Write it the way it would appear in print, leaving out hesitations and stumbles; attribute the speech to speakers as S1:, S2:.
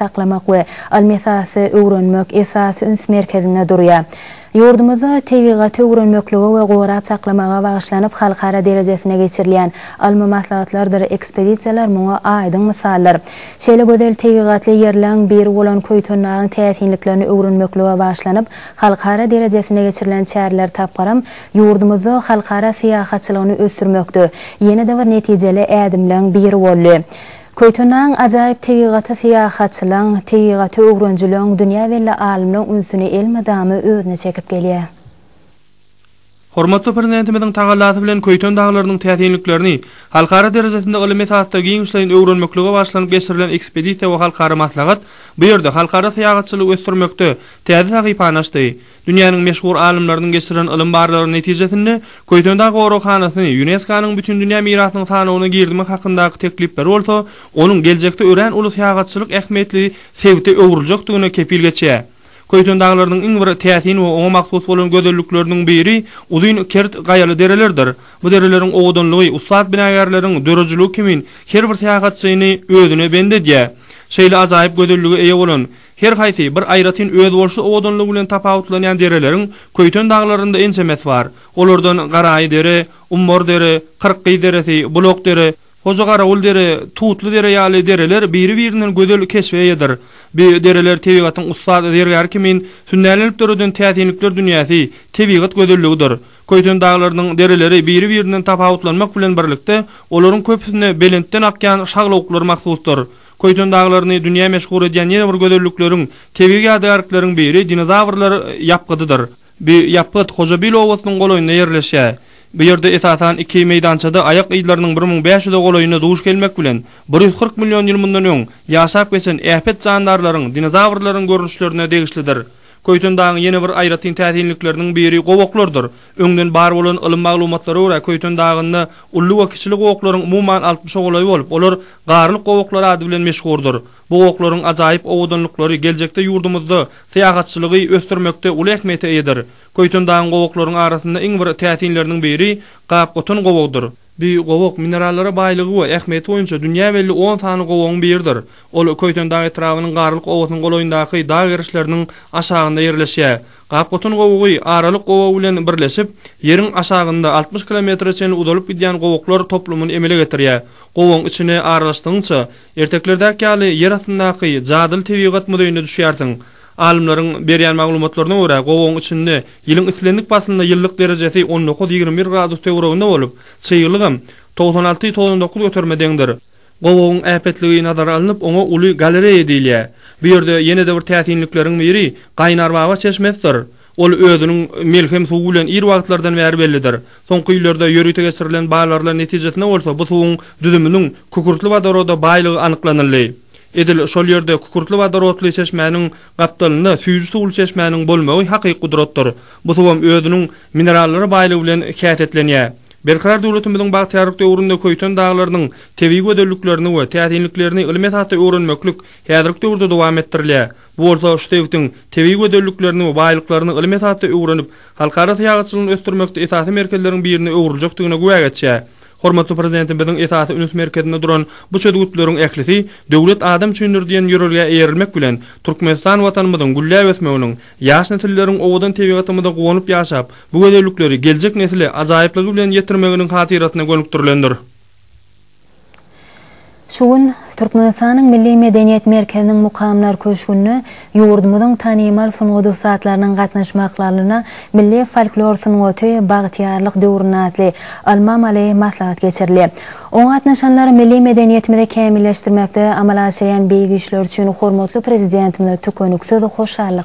S1: Saklamak we ylmy esasda öwrenmek esasy üns merkezinde durýar. Ýurdumyzda tebigaty öwrenmeklige we gorap saklamaga bagyşlanyp halkara derejesinde geçirilýän ylmy maslahatlardyr ekspedisiýalar muňa aýdyň mysaldyr. Şeýle gözel tebigatly ýerleň biri bolan Köýtendagyň täsinliklerini öwrenmeklige bagyşlanyp halkara derejesinde geçirilen çäreler tapgyram ýurdumyzda halkara syýahatçylygyny ösdürmekde ýene-de bir netijeli ädimleň biri boldy. Köýtendagyň ajaýyp tebigaty syýahatçylaň, tebigaty öwrenijileň, dünýä belli alymlaň ünsüni elmydama özüne çekip gelýär.
S2: Hormatly Prezidentimiziň tagallasy bilen Köýten daglarynyň täsinliklerini halkara derejesinde ylym esasda giňişleýin öwrenmeklige bagyşlanyp geçirilen ekspedisiýa we halkara maslahat bu ýerde halkara syýahatçylygy ösdürmekde täze sahypany açdy. Dünýäniň meşhur alymlarynyň geçiren ylym barlaglary netijesinde, Köýtendag goraghanasyny ÝUNESKO-nyň Bütindünýä mirasynyň sanawyna girizmek hakyndaky teklipleri bolsa, onuň geljekde örän uly syýahatçylyk ähmiýetli sebite öwrüljekdigine kepil geçýär. Köýten daglarynyň iň bir täsin we oňa mahsus bolan gözellikleriniň biri uzyn kert gaýaly derelerdir. Bu dereleriň owadanlygy ussat binagärleriň döredijiligi kimin her bir syýahatçyny özüne bendi edýär. Şeýle ajaýyp gözellige eýe bolan Her haýsy bir aýratyn özboluşly owadanlygy bilen tapawutlanýan dereleriň Köýten daglarynda ençemesi bar. Olardan Garaýy dere, Ummar dere, Kyrkgyz deresi, Bulak dere, Hojagarawul dere, Tutly dere ýaly dereler biri-birinden gözel keşbe eýedir. Bu dereler tebigatyň ussat zergäri kimin sünnälenip döreden täsinlikler dünýäsi, tebigat gözelligidir. Köýten daglarynyň dereleri biri-birinden tapawutlanmak bilen birlikde, olaryň köpüsine belentden akýan şaglawuklar mahsusdyr. Köýten daglaryny dünýä meşhur edýän ýene bir gözellikleriň, tebigy ýadygärlikleriň biri dinozawrlar ýapgydydyr. Bu ýapgyt Hojabil obasynyň golaýynda ýerleşýär. Bu ýerde esasan iki meýdançada aýak yzlarynyň 1500-e golaýyna duş gelmek bilen, 140 million ýyl mundan öň ýaşap geçen äpet jandarlaryň, dinozawrlaryň görnüşlerine degişlidir. Köýten dagyň ýene bir aýratyn täsinlikleriniň biri gowaklardyr. Öňden bar bolan ylym maglumatlara görä, Köýten dagynda uly we kiçili gowaklaryň umuman altmyşa golaýy bolup, olar Garlyk gowaklary ady bilen meşhurdyr. Bu gowaklaryň ajaýyp owadanlyklary geljekde ýurdumyzda syýahatçylygy ösdürmekde uly ähmiýete eýedir. Köýten dagyň gowaklaryň arasynda iň bir täsinleriniň biri Gapgotan gowagydyr. Bu gowak minerallara baýlygy we ähmiýeti boýunça dünýä belli on sany gowagyň biridir. Ol Köýtendag etrabynyň Garlyk obasynyň golaýyndaky dag gerişleriniň aşagynda ýerleşýär. Gapgotan gowagy Aralyk gowagy bilen birleşip, ýeriň aşagynda 60 kilometre çenli uzalyp gidýän gowaklar toplumyny emele getirýär. Gowagyň içine aralaşdygyňça, erteklerdäki ýaly ýer astyndaky jadyly tebigat muzeýine düşýärsiň. Alymlaryň berýän maglumatlaryna görä, gowagyň içinde ýylyň islendik paslynda ýyllyk derejesi on dokuz-ýigrimi bir gradus töwereginde bolup, çyglygam 96, 99 göterime deňdir. Gowagyň äpetligi nazara alnyp, oňa uly galereýa diýilýär. Bu ýerde ýene-de bir täsinlikleriň biri Gaýnarbaba çeşmesidir. Ol özüniň melhem suwy bilen ir wagtlardan bäri bellidir. Soňky ýyllarda ýörite geçirilen barlaglar netijesinde bolsa bu suwuň düzüminiň kükürtli wodoroda baýlygy anyklanyldy. Edil şol ýerde kükürtli wodorodly çeşmäniň gapdalynda süýji suwly çeşmäniň bolmagy hakyky gudratdyr. Bu suwam özüniň minerallara baýlygy bilen häsiýetlenýär. Berkarar döwletimiziň bagtyýarlyk döwründe Köýten daglarynyň tebigy gözelliklerini we täsinliklerini ylmy esasda öwrenmeklik häzirki döwürde dowam etdirilýär. Bu bolsa şu sebitiň tebigy gözelliklerini we baýlyklaryny ylmy esasda öwrenip, halkara syýahatçylygyny ösdürmekde esasy merkezleriň birine öwrüljekdigine güwä geçýär. Hormatly Prezidentimiziň esasy üns merkezinde duran bu çözgütleriň ählisi Döwlet adam üçindir diýen ýörelgä eýerilmek bilen, Türkmenistan Watanymyzyň gülläp ösmeginiň, ýaş nesilleriň owadan tebigatymyza guwanyp ýaşap, bu gözellikleri geljek nesle ajaýyplygy bilen ýetirmeginiň hatyrasyna gönükdirilendir.
S1: Şu gün Türkmenistanyň Milli medeniýet merkeziniň Mukamlar köşgünde ýurdumyzyň tanymal sungat ussatlarynyň gatnaşmaklarynda Milli folklor sungaty bagtyýarlyk döwründe atly ylmy-amaly maslahat geçirildi. Oňa gatnaşanlar milli medeniýetimizi kämilleşdirmekde amala aşyrýan beýik işleri üçin hormatly Prezidentimize tükeniksiz hoşallyk.